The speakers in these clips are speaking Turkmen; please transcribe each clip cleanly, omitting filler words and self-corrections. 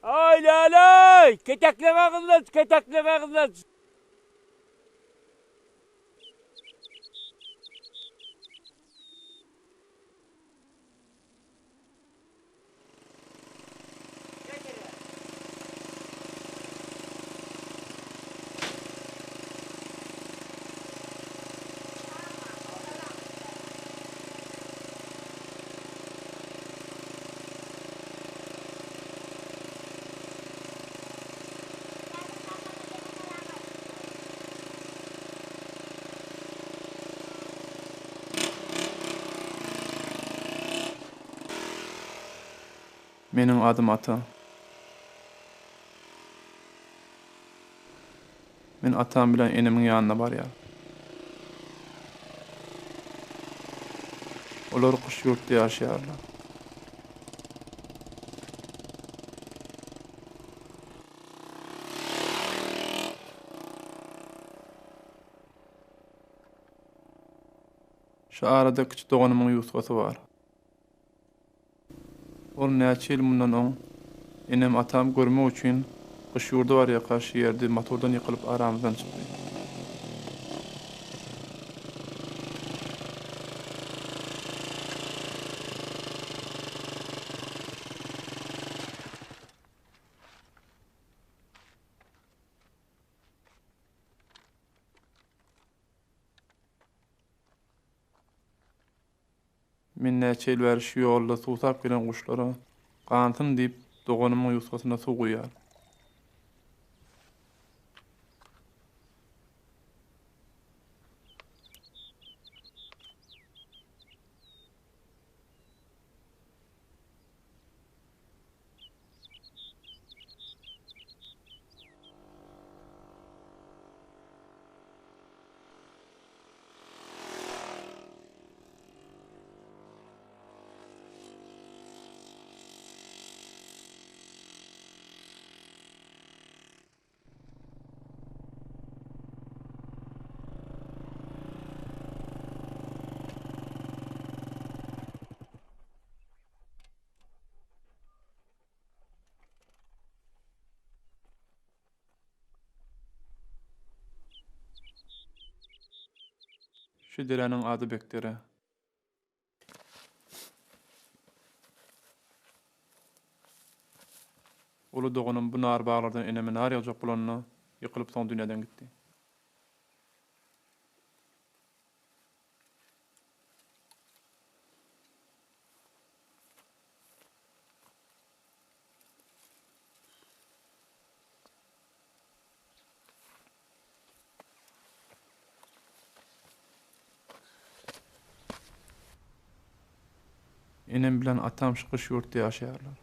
Aý läläý! Ketekleň agzyndan, ketekleň agzyndan! Meniň adym Ata. Men atam bilen enemiň ýanyna barýan. Olar gyş ýurtda ýaşaýarlar. Şu arada kiçi doganymyň ýusgasy bar. Ol näçe ýyl mundan oň enem-atam görmek üçin gyş ýurda barýarka şu ýerde motordan ýykylyp aramyzdan çykdy. Men näçe ýyl bäri şu ýolda suwsap gelen guşlara gansyn diýip, doganymyň ýusgasyna suw guýýar. Şu deräniň ady Bekdere. Uly doganym bu nar baglardan eneme nar ýygjak bolanda, ýykylyp soň dünýäden gitdi. Enem bilen atam şu gyş ýurtda ýaşaýarlar.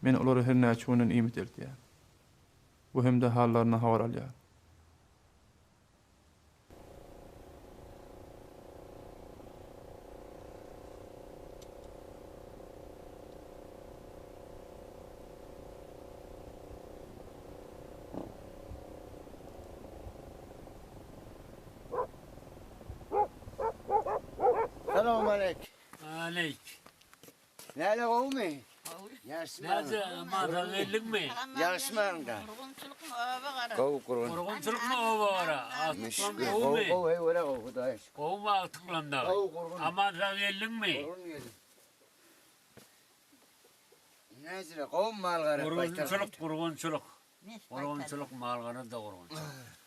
Men olara her näçe günden iýmit eltýän. Bu hem-de hallaryndan habar alýar. Salowmaleýk. Aleýk. Näle gowumy? Ýagşymy? Näce aman geldiňmi? Ýagşymyňda? Gurgunçylykmy oba gara? Gowy gurgun. Gurgunçylykmy oba gara? Agtyklam gowumy? Gowy gowy heý gowy Hudaýa şükür. Gowumy agtyklam dagy? Gowy gurgun. Aman sag geldiňmi? Gurgun geldim. Näcile gowumy mal gara? Gurgunçylyk gurgunçylyk. Gurgunçylyk mal gara da gurgunçylyk.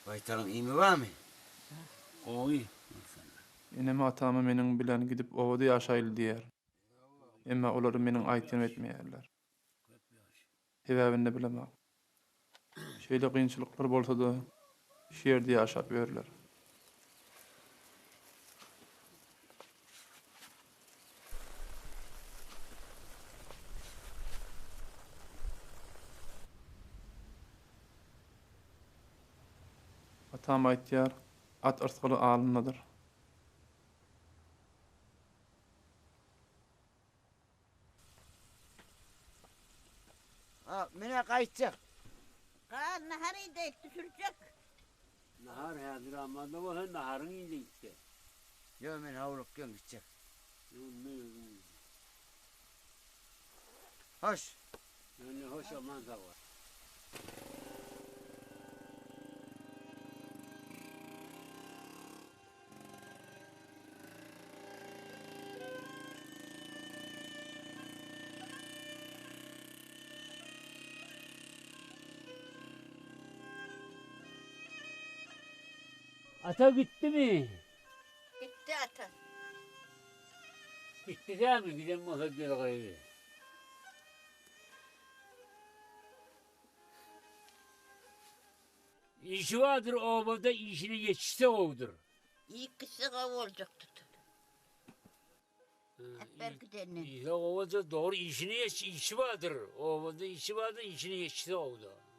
Baýtalyň iými barmy? Gowy. Enem atama meniň bilen gidip obada ýaşaýly diýýär. Emma olar meniň aýtýanymy etmeýärler. Sebäbini-de bilemok. Şeýle kynçylyklar bolsa-da, şu ýerde ýaşap ýörler. Atam aýtýar, At yrsgaly alyndadyr. Men gaýtjak. Gal nahar iýdi, düşürjek. Nahar häzir almanda bolsa naharyň iýdi gitdi. Ýok men howlukýan gitjek. Ýok özüň iý. Hoş. Ýöne hoş aman sag bol. Ata gitdimi? Gitdi ata. Gitdi dämi? Giden bolsa gel gaýry. Işi bardyr obada işine ýetişse gowudyr. Iýip gitse gowy boljak tutup. Äpber gidenden. Işe gowudyr dogry işine ýetişse işi bardyr obada işi bardyr işine ýetişse gowudyr.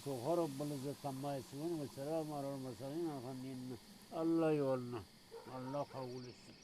Wejhu Rabbul Izzet amma ýesifun we selamun alal murselin elhamdülillah. Alla ýoluna. Alla kabul etsin.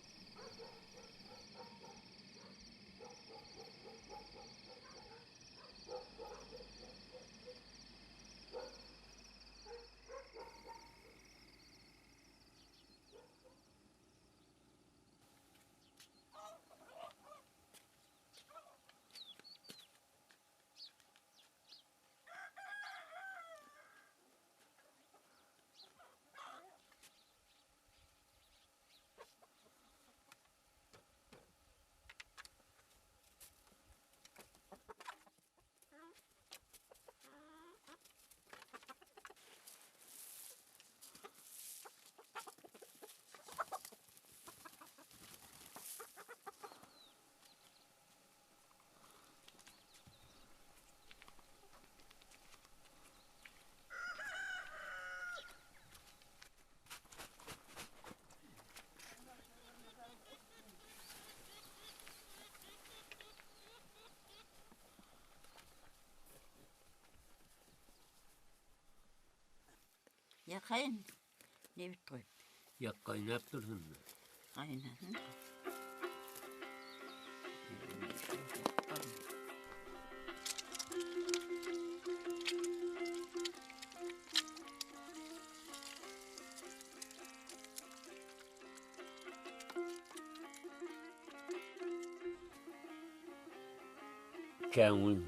Ýakaýyn. Nebit goýup. Ýak gaýnap dursun. Gaýnasyn. Käňňin.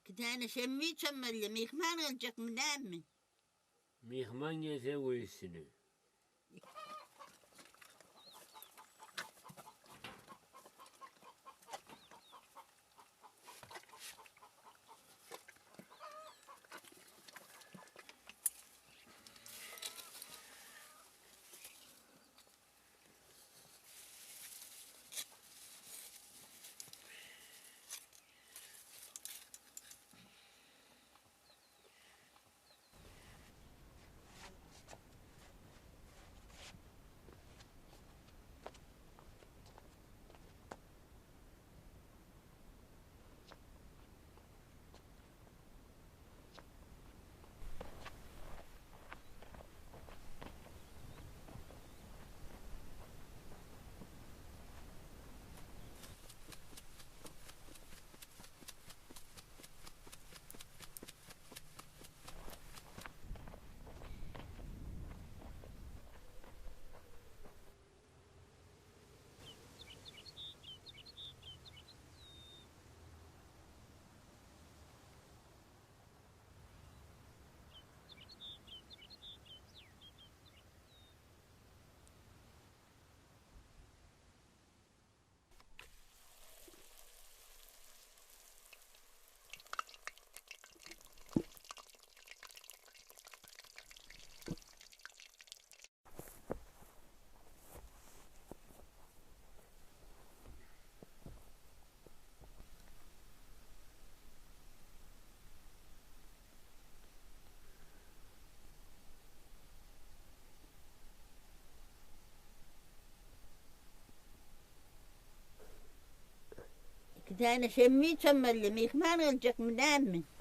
Iki däne şemmi çömmelýär. Myhman geljekmi näme? Myhman gelse goý üstüne. Iki tane şemmi çömelli, myhman geljekmi näme?